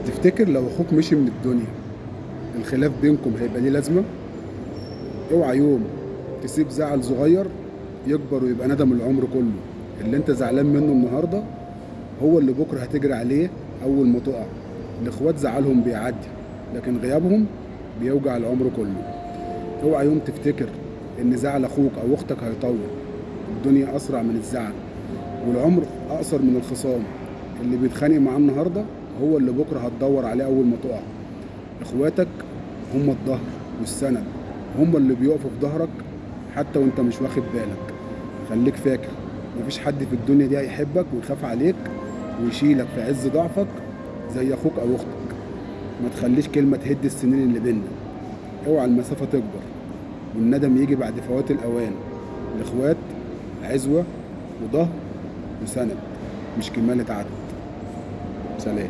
تفتكر لو اخوك مشي من الدنيا الخلاف بينكم هيبقى ليه لازمة؟ اوعى يوم تسيب زعل صغير يكبر ويبقى ندم العمر كله. اللي انت زعلان منه النهارده هو اللي بكره هتجري عليه اول ما تقع. الاخوات زعلهم بيعدي، لكن غيابهم بيوجع العمر كله. اوعى يوم تفتكر ان زعل اخوك او اختك هيطول. الدنيا اسرع من الزعل، والعمر اقصر من الخصام. اللي بيتخانق معاه النهارده هو اللي بكره هتدور عليه اول ما تقع. اخواتك هم الظهر والسند، هم اللي بيقفوا في ظهرك حتى وانت مش واخد بالك. خليك فاكر مفيش حد في الدنيا دي هيحبك ويخاف عليك ويشيلك في عز ضعفك زي اخوك او اختك. ما تخليش كلمة تهد السنين اللي بينا. اوعى المسافة تكبر والندم يجي بعد فوات الاوان. الاخوات عزوة وظهر وسند، مش كمالة عدد. سلام.